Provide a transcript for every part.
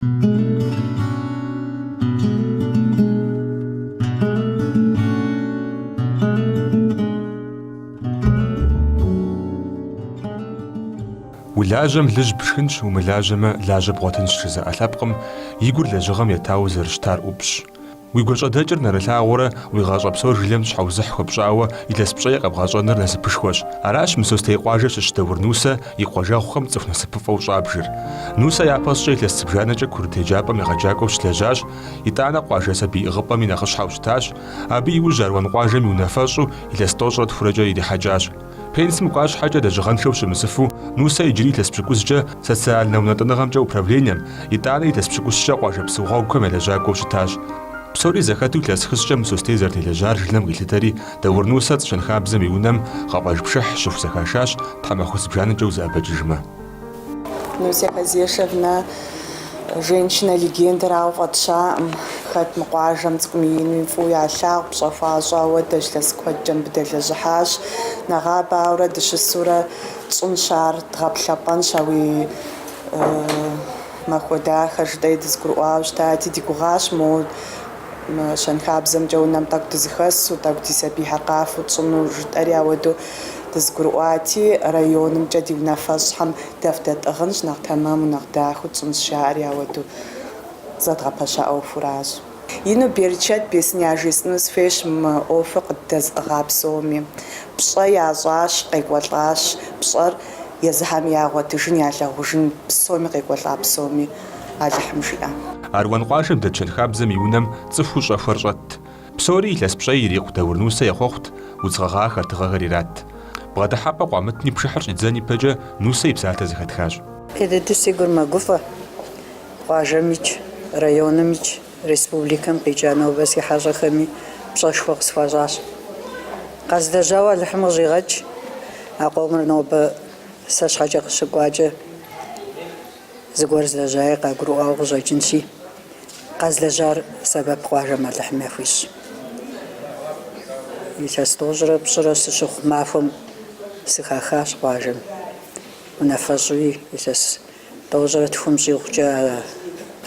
Улажьэм лыжь пшхынщ, умылажьэмэ, лажьэ бгъуэтынщ, жызыӏэ лъэпкъым и гур лэжьыгъэм етауэ зэрыщытар ӏупщӏщ. Уи гуащӏэдэкӏыр нэрылъагъурэ уи гъащӏэ псор жылэм щхьэузыхь хуэпщӏауэ илъэс пщӏей къэбгъэщӏэныр насыпышхуэщ. Аращ Мысостей къуажэ щыщ Даур Нусэ и къуажэгъухэм цӏыху насыпыфӏэу щӏабжыр. Нусэ япэщӏыкӏэ илъэс зыбжанэкӏэ курыт еджапӏэм егъэджакӏуэу щылэжьащ, итӏанэ къуажэ сабий ӏыгъыпӏэм и нэхъыщхьэу щытащ, абы иужь Аруан къуажэм и унафэщӏу илъэс тӏощӏрэ тхурэкӏэ ирихьэкӏащ. Пенсым кӏуа щхьэкӏэ лэжьыгъэншэу щымысыфу, Нусэ иджыри илъэс пщыкӏузкӏэ социальнэ унэтӏыныгъэмкӏэ управленэм, итӏанэ илъэс пщыкӏущкӏэ къуажэ псы гъуэгухэм я лэжьакӏуэу щытащ. Псори зэхэту илъэс хыщӏкӏэ Мысостей зэрытелэжьар жылэм къилъытэри, Даур Нусэ Щэнхабзэм и унэм гъэфӏэж пшыхь щыхузэхашащ тхьэмахуэ зыбжанэкӏэ узэӏэбэкӏыжмэ. Нуся Казешевна женщина-легендарауэ фӏэтщаӏым. Хэт мы къуажэм цӏыкӏуми инми фӏыуэ ялъагъу, пщӏэ хуащӏу ауэдэщ, илъэс куэдкӏэ мыбы дэлэжьыхьащ. Нэгъабэ ауэрэ дыщысурэ тщӏынщ ар, дгъэплъэпӏэнщ а уи махуэ дахэр жытӏэри дызэгурыӏуауэ щытати, ди гугъащ мо Мы щэнхабзэмкӏэ унэм тӏэкӏу дызэхэсу, тӏэкӏу ди сабийхэр къафэу тщӏыну жытӏэри ауэдэу дызэгурыӏуати, районымкӏэ ди унафэщӏхэм дэ вдэтӏыгъынщ, нэхъ тэмэму, нэхъ дахэу тщӏынщ жаӏэри ауэдэу зэдгъэпэща ӏуэхуращ. Ину берычэт бесын яжесӏэну сыхуейщ мы ӏуэхур къыддэзыӏыгъа псоми. Пщӏэ ящӏащ, къекӏуэлӏащ, пщӏэр езыхэми ягъуэтыжын, ялъагъужын псоми къекӏуэлӏа псоми. Алыхьым жиӏэ. Аруан къуажэм дэт щэнхабзэм и унэм цӏыхуу щӏэхуэр щӏэтт. Псори илъэс пщӏей ирикъу Даур Нусэ ехъуэхъут, удз гъэгъахэр, тыгъэхэр иратт. Бгъэдыхьэпӏэ къуамытми пшыхьыр щӏидзэн ипэкӏэ Нусэ и псалъэ зэхэтхащ. Фӏы дыдэу си гур мэгуфӏэ, къуажэмикӏ, районымикӏ, республикэм къикӏа нобэ си хьэщӏэхэми пщӏэшхуэ къысхуащӏащ. Къэзлэжьауэ Алыхьым къыщӏигъэкӏ, а къомыр нобэ сэ щхьэкӏэ къыщыкӏуакӏэ. Зыгуэр злэжьаи къагурыӏуауэ къыщӏэкӏынщи, къэзлэжьар сэбэп къуажэм Алыхьым яхуищӏ. Илъэс тӏощӏрэ пщӏырэ сыщыхъу махуэм сыхахащ къуажэм унафэщӏуи, илъэс тӏощӏрэ тхум щӏигъукӏэ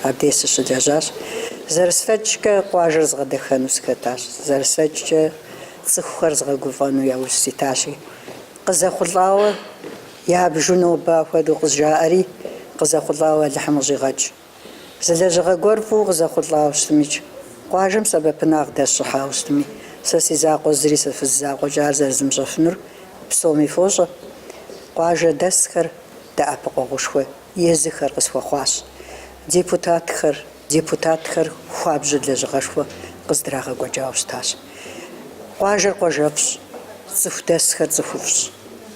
абдей сыщылэжьащ. Зэрыслъэкӏкӏэ къуажэр згъэдэхэну сыхэтащ, зэрыслъэкӏкӏэ цӏыхухэр згъэгуфӏэну яужь ситащи, Къызэхъулӏауэ ябжу нобэ апхуэдэу къызжаӏэри, къызэхъулӏауэ Алыхьым къыщӏигъэкӏ. Зы лэжьыгъэ гуэр фӏыуэ къызэхъулӏауэ щытмикӏ, къуажэм сэбэпынагъ дэсщӏыхьауэ щытми, сэ си закъуэ зыри сэ фыз закъуэкӏэ ар зэрызмыщӏэфынур псоми фощӏэ. Къуажэдэсхэр дэӏэпыкъуэгъушхуэ езыхэр къысхуэхъуащ. Депутатхэр. Депутатхэр хуабжьу лэжьыгъэшхуэ къыздрагъэкӏуэкӏауэ щытащ. Къуажэр къуажэфӏщ, цӏыху дэсхэр цӏыхуфӏщ.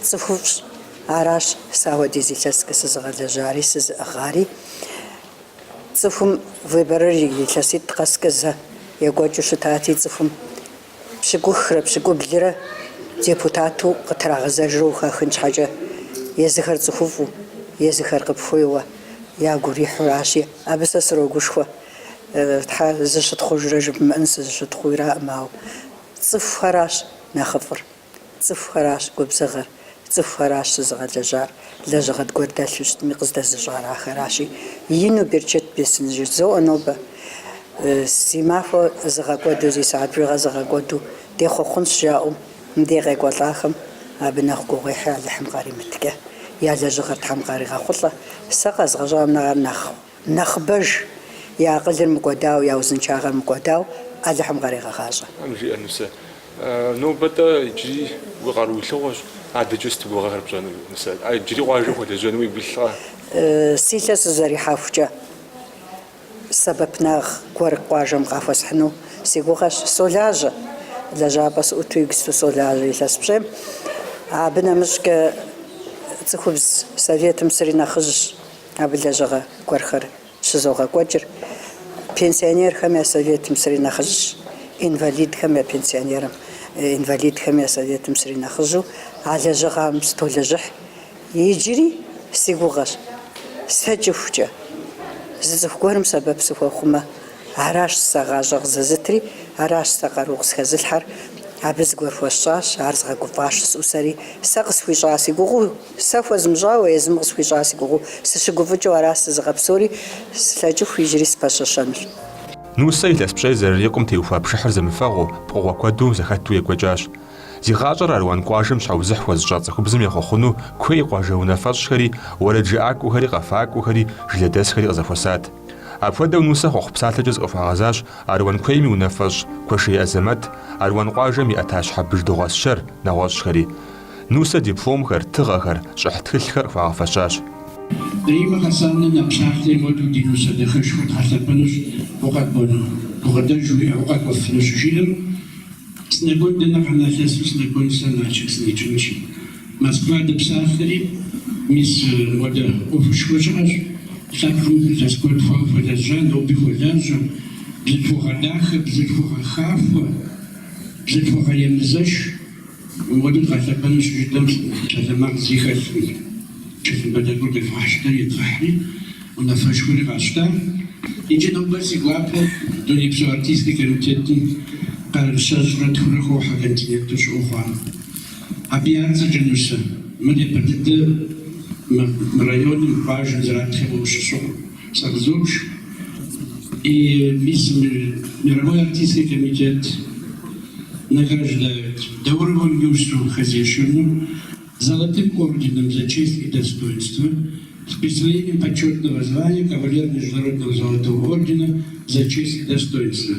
Цӏыхуфӏщ, аращ сэ апхуэдиз илъэскӏэ сызыгъэлэжьари, сызыӏыгъари. Цӏыхум выборыр илъэситӏ къэскӏэ зэ екӏуэкӏыу щытати, цӏыхум пщыкӏухрэ пщыкӏублрэ депутату къытрагъэзэжрэ ухахын щхьэкӏэ, езыхэр цӏыхуфӏу, езыхэр къыпхуейуэ ягу урихьуращи, абы сэ срогушхуэ. Тхьэ зыщытхъужрэ жыбмыӏэн сызыщытхъуираӏым, ауэ цӏыхухэращ нэхъыфӏыр. Цӏыхухэращ губзыгъэр, цӏыхухэращ сызыгъэлэжьар, лэжьыгъэ гуэр дэлъу щытми къыздэзыщӏар ахэращи, ину берычэт бесын жызоӏэ нобэ. Зи махуэ зыгъэкӏуэду, зи сыхьэт бжыгъэ зыгъэкӏуэду дехъуэхъунщ жаӏэу мыбдей къекӏуэлӏахэм абы нэхъ гугъуехьи Алыхьым къаримыткӏэ, я лэжьыгъэр Тхьэм къаригъэхъулӏэ. Сэ къэзгъэщӏам нэхъ нэхъ Нэхъыбэж, я акъылыр мыкӏуэдауэ, я узыншагъэр мыкӏуэдауэ Алыхьым къаригъэгъащӏэ. Жиӏэ Нусэ. Нобэ-тӏэ иджыри уи къару илъыгъуэщ, адэкӏэ сыт гугъэхэр пщӏэнур, Нусэ? Иджыри къуажэм хуэлэжьэну уигу илъкъэ? Си лъэ сызэрихьэхукӏэ сэбэпынагъ гуэр къуажэм къахуэсхьыну си гугъэщ. Солажьэ, лэжьапӏэ сыӏуту иджыпсту солажьэ илъэс пщӏейм. Абы нэмыщӏкӏэ цӏыхубз советым сринэхъыжьщ. Абы лэжьыгъэ гуэрхэр щызогъэкӏуэкӏыр. Пенсионерхэм я советым сринэхъыжьщ, инвалидхэм я пенсионерым, инвалидхэм я советым сринэхъыжьу а лэжьыгъэм сытолэжьыхь. Иджыри си гугъэщ, слъэкӏыхукӏэ, зы цӏыху гуэрым сэбэп сыхуэхъумэ, аращ сэ гъащӏэ къызэзытри, аращ сэ къару къысхэзылъхьэр. Абы зыгуэр хуэсщӏащ, ар згъэгуфӏащ жысӏэу сэри сэ къысхуищӏа си гугъэу, сэ хуэзмыщӏауэ езым къысхуищӏа си гугъэу сыщыгуфӏыкӏыу аращ сызыгъэпсэури, слъэкӏыху иджыри сыпэщэщэнущ. Нусэ илъэс пщӏей зэрырикъум теухуа пшыхьыр зэмыфэгъуу, пкъыгъуэ куэду зэхэту екӏуэкӏащ. Зи гъащӏэр Аруан къуажэм щхьэузыхь хуэзыщӏа цӏыхубзым ехъуэхъуну куей къуажэ унафэщӏхэри, уэрэджыӏакӏуэхэри, къэфакӏуэхэри, жылэдэсхэри къызэхуэсат. Апхуэдэу Нусэ хъуэхъу псалъэкӏэ зыкъыхуагъэзащ Аруан куейм и унафэщӏ Куэшей Азэмэт, Аруан къуажэм и ӏэтащхьэ Быждыгъу Асчэр, нэгъуэщӏхэри. Нусэ дипломхэр, тыгъэхэр, щӏыхь тхылъхэр къыхуагъэфэщащ. Риммэ Хьэсановнэ нэпсалъэри хуэдэу ди Нусэ дахэшхуэр дгъэлъэпӏэнущ, укъэкӏуэну, гукъыдэж уиӏэу укъэкӏуэфыну щыжиӏэм, Сынэкӏуэн дэнэ къэна лъэсу сынэкӏуэн сэ Налшык сыникӏынщи. Москва дыпсалъэри, мис мыуэдэ ӏуэхушхуэ щыӏэщ, лъэпкъым илъэс куэд хъуауэ хуэлэжьа, ноби хуолажьэ, бзылъхугъэ дахэ, бзылъхугъэ хахуэ, бзылъхугъэ емызэш. Мыуэдэу дгъэлъэпӏэну щыжытӏэм псалъэмакъ зи хэлъкъым. Тхылъымпӏэ тӏэкӏур къевгъэхь жытӏэри едгъэхьри, унафэшхуэри къащта. Иджы нобэ си гуапэу Дунейпсо Арктическэ комитетым къэрал щэщӏрэ тхурэ хохьэ континенту щыӏэу хъуам. Абы я цӏэкӏэ, Нусэ, мыр япэ дыдэ мы районым, къуажэм зэратхэм уэ ущыщу сэ къызобж. И мис Мировой Арктический комитет награждает Даурову Нюсу Хазешевну золотым орденом за честь и достоинство с присвоением почетного звания кавалер Международного золотого ордена за честь и достоинство,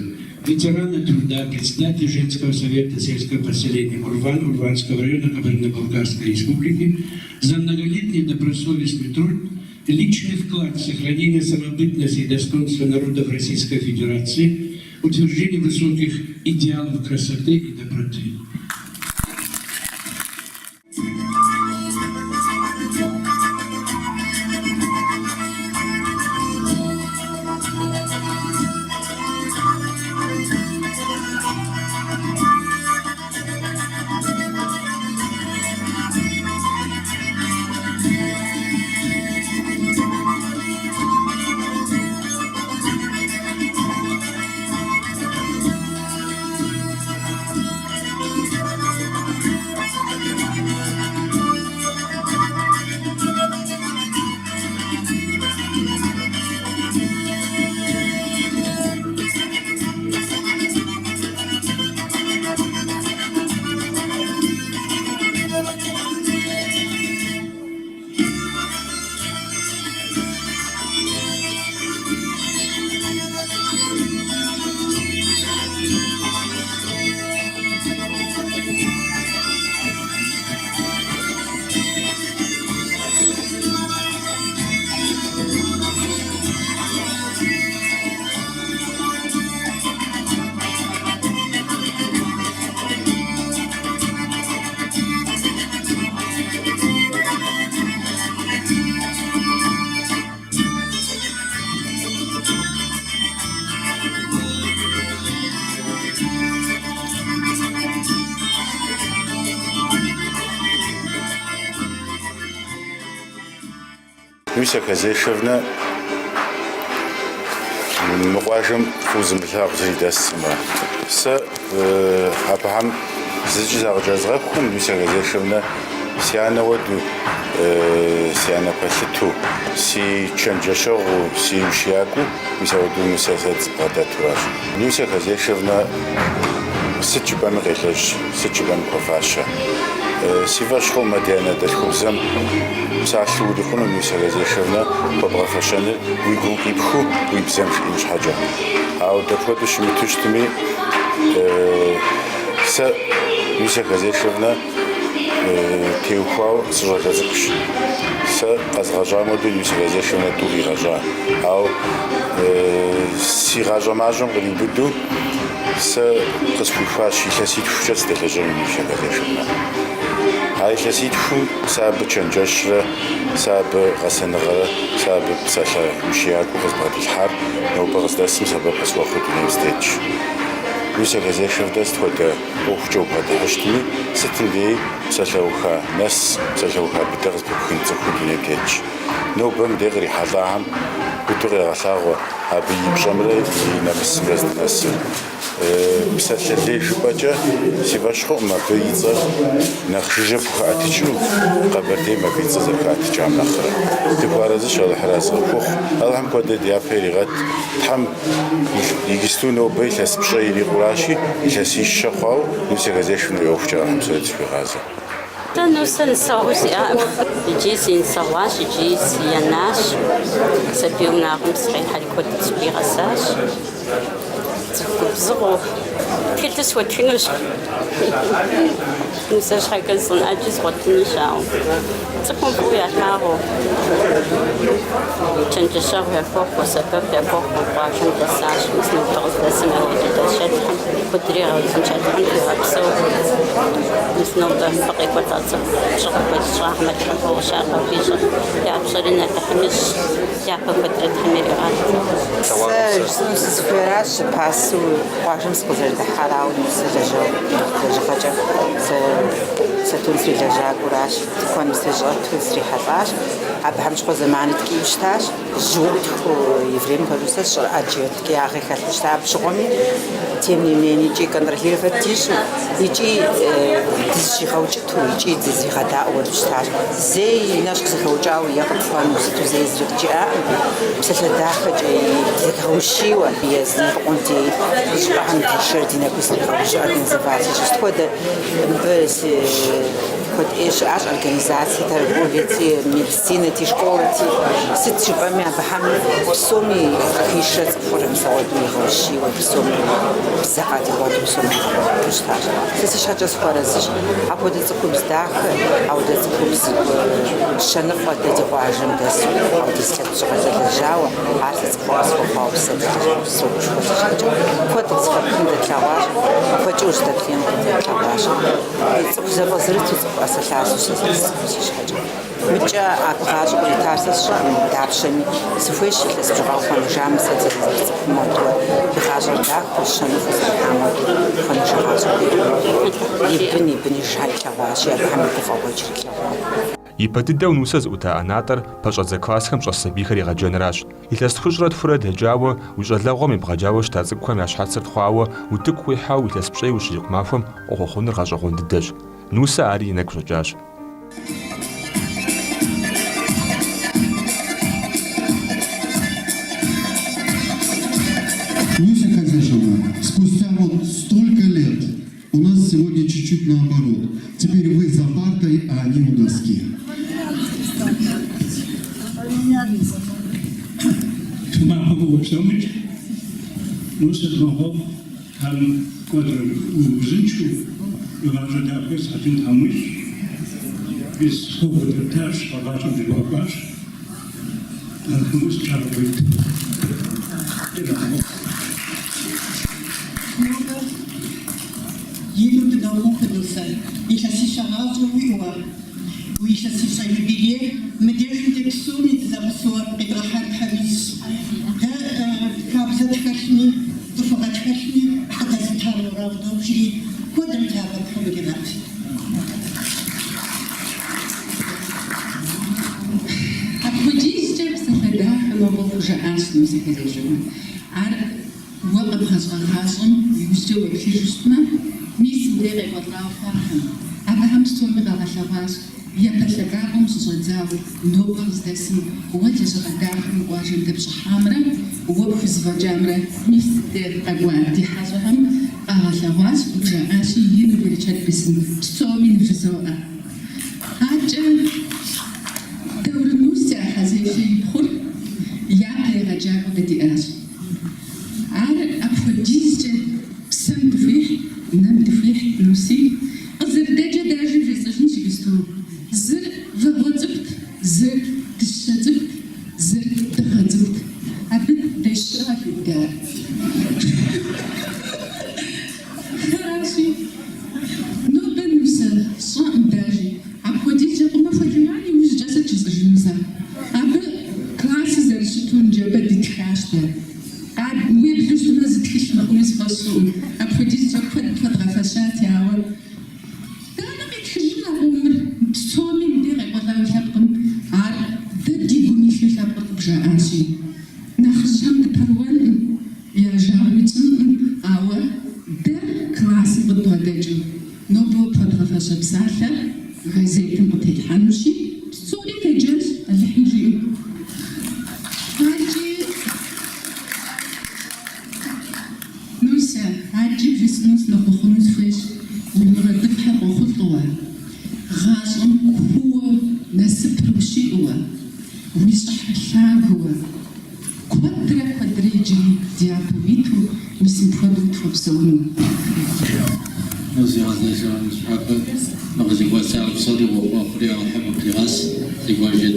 ветерана труда, председатель женского совета сельского поселения Урван Урванского района Кабардино-Балкарской Республики за многолетний добросовестный труд, личный вклад в сохранение самобытности и достоинства народов Российской Федерации, утверждение высоких идеалов красоты и доброты. Нуся Хазешевнэ мы къуажэм фӏыуэ зымылъагъу зыри дэскъымэ. Сэ абыхэм зыкӏи закъыкӏэрызгъэхукъым, Нуся Хазешевнэ си анэ хуэдэу, си анэ пэлъытэу, си чэнджэщэгъуу, си ущиякӏуэу, мис апхуэдэу Нуся сэ дызыбгъэдэтуращ. Нуся Хазешевнэ сыт жыпӏэми къелэжь, сыт жыпӏэми хуэфащэ. Си фӏэщ хъум ди анэдэлъхубзэм псалъэу урикъуну Нуся Хазешевнэ хуэбгъэфэщэныр уи гум къипхыу уи бзэм жиӏэн щхьэкӏэ. Ауэ дапхуэдэу щымыту щытми, сэ Нуся Хазешевнэ теухуауэ сыщӏалэ цӏыкӏущ. Сэ къэзгъэщӏам хуэдэу Нуся Хазешевнэ тӏу къигъэщӏа. Ауэ си гъащӏэ мащӏэм къриубыдэу сэ къысхуихуащ илъэситхукӏэ сыдэлэжьэну Нуся Хазешевнэ. А илъэситхум сэ абы чэнджэщрэ, сэ абы гъэсэныгъэрэ, сэ абы псалъэ ущиякӏуэу къызбгъэдилъхьар нобэ къыздэсым сэбэп къысхуэхъуу дунейм сытетщ. Нуся Хазешевнэ сыт хуэдэ ӏуэхукӏэ убгъэдыхьэу щытми, сытым деи псалъэуха нэс, псалъэуха быдэ къызыпыпхын цӏыхуу дунейм тетщ. Нобэ мыдей кърихьэлӏахэм. быдэу къегъэлъагъуэ абы и пщӏэмрэ и нэмысымрэ здынэсыр. Псалъэ лей жыпӏэкӏэ си фӏэщ хъукъым абы и цӏэр нэхъ жыжьэ пхухэӏэтыкӏыну, Къэбэрдейм абы и цӏэр зэрыхэӏэтыкӏам нэхърэ. Дыхуэарэзыщ Алыхьыр арэзы къыхухъу. Алыхьым куэдрэ ди япэ иригъэт. Тхьэм иджысту нобэ илъэс пщӏей ирикъуращи, илъэсищэ хъуауэ Нуся Хазешевнэ и ӏуэхукӏэ Алыхьым псори дыхуигъазэ. Сэ Нусэ нысэгъуу сиӏакъым. Иджы си нысэгъуащ, иджы си анащ. Сабий унагъуэм сыкъихьэри куэд схуигъэсащ. Цӏыху губзыгъэу тхылъыр схуэтхынущ. Нусэ щхьэкӏэ жысӏэн ӏэджи згъуэтынущ, ауэ цӏыхум фӏыуэ ялъагъуу, чэнджэщэгъу яхуэхъуу, сэбэп яхуэхъуу къуажэм дэсащ. Мис нобэ къыздэсым апхуэдэу дэсщ. Алыхьым куэдрэ игъэузыншэ, Алыхьым дигъэпсэу. Мис нобэ мыбы къекӏуэлӏа цӏыху пщӏэ къыхуэзыщӏахэм Алыхьым фӏыгъуэщар къахуищӏэ. Я пщӏэри Алыхьым ищӏ. Япэ куэдрэ Тхьэм иригъэт. Сэ жысӏэну сызыхуейращ, пасэу къуажэм сыкъызэрыдыхьарауэ Нусэ лэжьыгъэкӏэ сэ сатум срилэжьакӏуэращ, тыкуэным сыщӏэту срихьэлӏащ. Абыхэм щыгъуэ зэманыр ткӏийуэ щытащ. Жьыуэ ӏутхыу еврейм хуэдэу сэ сщӏэрэ ӏэджэ ткӏиягъи хэлъу щыта абы щыгъуэми, тем не менее икӏи контролировать дищӏу, икӏи дызыщигъэукӏыту, икӏи дызигъэдаӏуэу хуэдэу щытащ. Зэи и нэщхъ зэхэукӏауэ е къытхуэну сыту зэи зыри къыджиӏакъым. Псалъэ дахэкӏэ дигъэущийуэ, языныкъуэм дей щӏыпӏэхэм дишэр ди нэгу зригъэужьу организовать ищӏу. Сыт хуэдэ мыбы куэд ӏей щыӏащ, организаци, торговляти, медицинэти, школати. Сыт жыпӏэми абыхэм псоми къыхишрэ цӏыхур мис ауэдэу игъэущийуэ, псоми бзэ къадигъуэту, псоми игъэӏуэхуу щытащ. Сэ си щхьэкӏэ сыхуэарэзыщ. Апхуэдэ цӏыхубз дахэ, апхуэдэ цӏыхубз щэныфӏэ дэ ди къуажэм дэсу, апхуэдиз илъэс бжыгъэ зэлэжьауэ, ар сэ цӏыхугъэ схуэхъуауэ псэ согушхуэ си щхьэкӏэ. Куэд къызыхэпхын дэтлъэгъуащ, куэдкӏэ узыдэплъеин къыдэтлъэгъуащ. Цӏыху зэфӏэзэрыту, цӏыху ӏэсэлъасэу сэ зэрысцӏыхур си щхьэкӏэ. Мыкӏэ абы гъащӏэ къритар сэ сщӏэкъым, дапщэми сыхуейщ илъэс бжыгъэ къыхуэнэжамэ, сэ дызэрыцӏыхум хуэдэу, и гъащӏэр дахэу, щэныфӏэу зэрихьам хуэдэу къыхуэнэжа гъащӏэр и бын, и быныжхэр илъэгъуащи, абыхэм я гуфӏэгъуэкӏыр илъэгъуащ. Ипэ дыдэу Нусэ зыӏута ӏэнатӏэр пэщӏэдзэ классхэм щӏэс сабийхэр егъэджэныращ. Илъэс тхущӏрэ тхурэ дэкӏауэ, уи щӏалэгъуэм ебгъэджауэ щыта цӏыкӏухэм я щхьэцыр тхъуауэ, утыку уихьэу илъэс пщӏей ущрикъу махуэм къохъуэхъуныр гъэщӏэгъуэн дыдэщ. Нусэ ари и нэгу щӏэкӏащ. Нуся Хазешевна, спустя вот столько лет у нас сегодня чуть-чуть наоборот. Теперь вы за партой, а они у доски. Тхьэмахуэ фӏыуэ псомикӏ, Нусэ дынохъуэхъу, Тхьэм куэдрэ уузыншэу, уи гъащӏэ дахэ есхьэкӏын Тхьэм уищӏ. Мис гугъу къыдэптащ, гъащӏэм дебгъэкӏуащ. Алыхьым узыншагъэ къуит. Дынохъуэхъу. Нобэ ину дынохъуэхъу, Нусэ, илъэсищэ гъащӏэ уиӏэуэ. Уи илъэсищэ юбилейр мыдежым дэ псоми дызэгъусэуэ къедгъэхьар Тхьэм ищӏ. Дэ хабзэ тхэлъми, цӏыхугъэ тхэлъми къыдэзытар уэрауэ добжри, куэдрэ лъагэ Тхьэм уригъэт. Апхуэдизкӏэ псалъэ дахэ нобэ хужаӏащ Нусэ Хазешевнэ. Ар Уэ къэбгъэщӏа гъащӏэм иужькӏэ уеплъыжу щытмэ, мис мыбдеж къекӏуэлӏауэ хъуахэм, абыхэм псоми къагъэлъэгъуащ япэ лъэбакъуэм щыщӏэдзауэ нобэ къыздэсым уэ лэжьыгъэ дахэ мы къуажэм дэпщӏыхьамрэ уэ пхузэфӏэкӏамрэ мис мыбдеж къэкӏуа ди хьэщӏэхэм къагъэлъэгъуащ, къыбжаӏащи, ину берычэт бесын псоми нывжызоӏэ. Адэкӏэ Даур Нуся Хьэзешэ и пхъур япэ егъэджакӏуэ дэ диӏащ. Ар апхуэдизкӏэ псэм дыхуихь, нэм дыхуихь, Нуси. Къызэрыдэкӏэ даже вжесӏэжынщ иджысту. Зыр вагъуэ цӏыкӏут, зыр дыщэ цӏыкӏут, зыр дыгъэ цӏыкӏут. Абы дэ щыра хиудар. Аращи, нобэ Нусэ сщӏэкъым даже. Апхуэдизкӏэ Къумахуэ Лиман иужькӏэ сыт жысӏэжыну сэ? Абы классыр зэрыщыту ныджэбэ дитхащ дэ. Ар уеблу щытмэ зы тхылъ мыхъуну си фӏэщ хъуӏым. Апхуэдизкӏэ куэд пхуэдгъэфэщати, ауэ дэнэ къитхыжын а къомыр? Псоми мыбдеж къекӏуэлӏауэ лъэпкъым ар дэ ди гум илъу лъэпкъыр къыбжаӏащи. дыпэрыуэнкъым, я жагъуи тщӏынкъым, ауэ дэ классым къыдбгъэдэкӏыу нобэ уэ пхуэдгъэфэща псалъэр газетым къытетлъхьэнущи, псори къеджэнщ, Алыхьым жиӏэу. Адэкӏи, Нусэ, адэкӏи бжесӏэну сынохъуэхъуну сыхуейщ, уи мурадыфӏхэр къохъулӏэуэ, гъащӏэм кууэ насыпыр ущиӏэуэ, уи щӏыхьыр лъагэуэ, куэдрэ куэдрэ иджыри дяпэ уиту мис мыпхуэдэу утхуэпсэуну. Зигъэзэжа ныщхьэбэ мы къызэхуэсауэ псори къохъуэхъури Алыхьым къытригъэс, ди къуажэ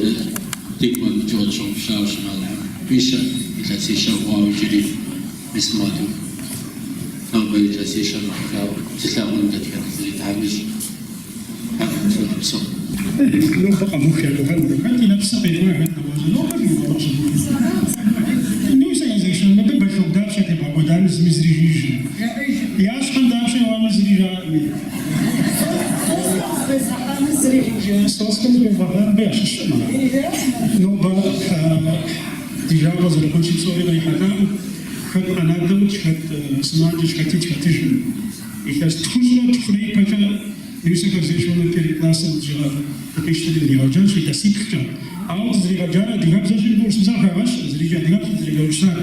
дигу къэмыкӏыу къытщыгъупщауэ щымыӏэ Алыхьым уищэ, илъэсищэ хъуауэ иджыри мис мыуэду нобэ илъэсищэ мыхъужауэ дылъагъуну дэтхэнэ зыри Тхьэм ищӏ, Тхьэм дыхуигъэпсэу. Нобэ къэмыух я гугъэнкъым. Хэт и нэпсыр къекӏуа, хэт нэгъуэщӏ. Нобэ жиӏэу къыщымыхъу. Нусэ Казешевнэ, мыбы бэлътоку дапщэ тебгъэкӏуэдами зыми зыри жиӏэжкъым. Я щхьэм дапщэ еуами зыри жаӏэми. Соскэ зыхуевгъэхьам абы ящыщкъым ар. Нобэ ди жагъуэ зэрыхъунщи, псори кърихьэлӏакъым. Хэт ӏэнатӏэ ӏутщ, хэт сымаджэщ, хэти тхэтыжкъым. Илъэс тхущӏрэ тхурэ ипэкӏэ Нусэ Казешевнэ первый классым дыкъищтэри дригъэджащ илъэсиплӏкӏэ. Ауэ дызригъэджар адыгэбзэщи, мыбы урысыбзэ къыхагъэщ, зэрикӏи адыгэбзэ дызэригъэупсар.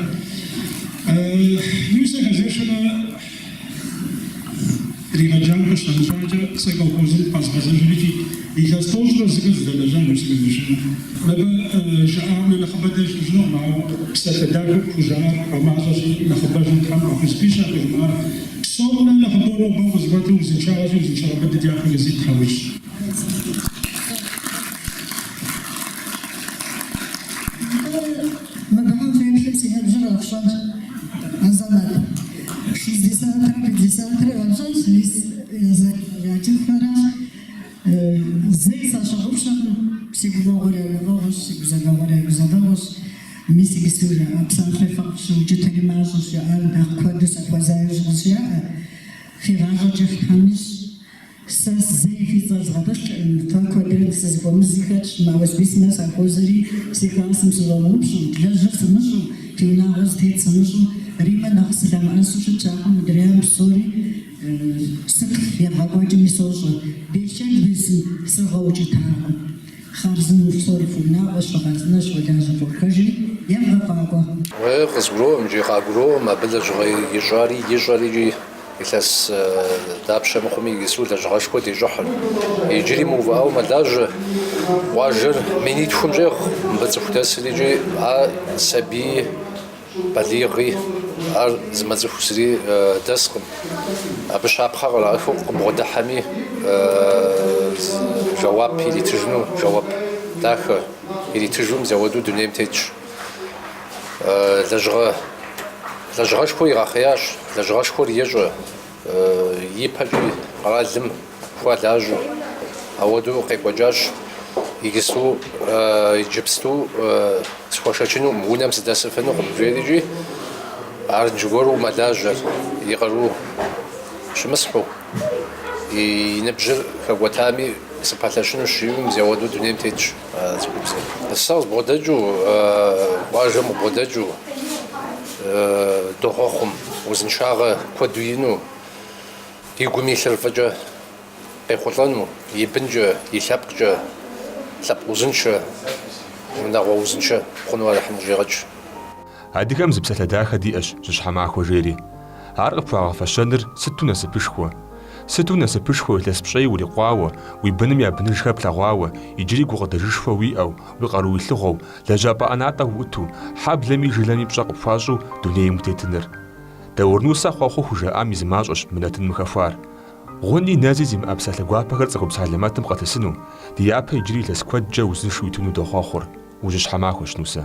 Нусэ Казешевнэ дригъэджам къыщынэмыщӏакӏэ, сэ колхозым къэзгъэзэжри икӏи илъэс тӏощӏрэ зыкӏэ сыдэлэжьа Нусэ Казешевнэ. Мыбы жаӏам нэ нэхъыбэ дэ жытӏэжынукъым, ауэ псалъэ дахэу къыхужаӏар фӏэмащӏэщи, нэхъыбэжу Тхьэм къахузэпищэ къыхужымыӏар. Псом нэ нэхъыбэу нобэ къызыхуэтыр узыншагъэщи, узыншагъэ быдэ дяпэкӏэ зит Тхьэм уищӏ. Мыбыхэм феплъым си ныбжьыр къэфщӏэнщ, Азэмэт. Шестьдесятрэ пятьдесятрэ къэфщӏэнщ, мис езы я цӏыхухэращ. Зэи сащыгъупщэкъым, си гуфӏэгъуэр я гуфӏэгъуэщ, си гузэвэгъуэр я гузэвэгъуэщ. Мис иджыпсту жаӏа псалъэр фӏэфӏщ, укӏытэри мащӏэщ, жаӏар нэхъ куэду сахуэза иужь къызжаӏэ. Фи гъащӏэр кӏыхь Тхьэм ищӏ. Сэ зэи фи цӏэр згъэтӏылъкъым, фэ куэдрэ сызыхуэмызи хэтщ, Маузби сымэ сахуозэри, си классым сыщӏэмыупщӏэу, длэжьыр сымыщӏэу, фи унагъуэ зытет сымыщӏэу, Риммэ нэхъ сылъэмыӏэсу щытщ, ахъум мыдрейм псори сыт евгъэкӏуэкӏми сощӏэ. Берычэт бесын, сывгъэукӏытакъым. Хъарзынэу псори фыунагъуэщ, фыхъарзынэщ, фолажьэ, фошхэжри, евгъэфӏакӏуэ. Уэ къызгуроӏуэм икӏи къагуроӏуэм абы лэжьыгъэ ищӏари ищӏэри икӏи илъэс дапщэ мыхъуми иджыпсту лэжьыгъэшхуэ дещӏыхьыр. Иджыри мыувыӏэу мэлажьэ. Къуажэр минитхум щӏегъу мыбы цӏыху дэсыр икӏи ар сабии балигъи ар зымыцӏыху зыри дэскъым. Абы щапхъэ кърахыу къыбгъэдыхьэми жэуап иритыжыну, жэуап дахэ иритыжу мис ауэдэу дунейм тетщ. Лэжьыгъэ, лэжьыгъэшхуэ игъэхъеящ, лэжьыгъэшхуэр ещӏэ ипэкӏи къэралым хуэлажьэу. Ауэдэу къекӏуэкӏащ иджыпсту, иджыпсту схуэшэчынукъым, унэм сыдэсыфынукъым, жери икӏи аргуэру мэлажьэр, и къару щымысхьу, и ныбжьыр хэкӏуэтами сыпэлъэщынущ жиӏэу мис ауэдэу дунейм тетщ цӏыхубзыр. Сэ къызбгъэдэкӏыу, къуажэм къыбгъэдэкӏыу дохъуэхъум, узыншагъэ куэду иӏэну, и гум илъыр фӏыкӏэ къехъулӏэну, и бынкӏэ, и лъэпкъкӏэ, лъэпкъ узыншэ, унагъуэ узыншэ хъуну Алыхьым къыщӏигъэкӏ. Адыгэм зы псалъэ дахэ диӏэщ жьыщхьэ махуэ жери. Ар къыпхуагъэфэщэныр сыту насыпышхуэ. Сыту насыпышхуэ илъэс пщӏей урикъуауэ, уи быным я быныжхэр плъэгъуауэ, иджыри гукъыдэжышхуэ уиӏэу, уи къару илъыгъуэу, лэжьапӏэ ӏэнатӏэ уӏуту, хьэблэми жылэми пщӏэ къыпхуащӏу дунейм утетыныр. Даур Нусэ хъуэхъуу хужаӏам и зы мащӏэщ мы нэтыным хэхуар. Гъуни нэзи зимыӏэ псалъэ гуапэхэр цӏыхубз хьэлэмэтым къылъысыну, ди япэ иджыри илъэс куэдкӏэ узыншэу итыну дохъуэхъур. Ужьыщхьэ махуэщ, Нусэ.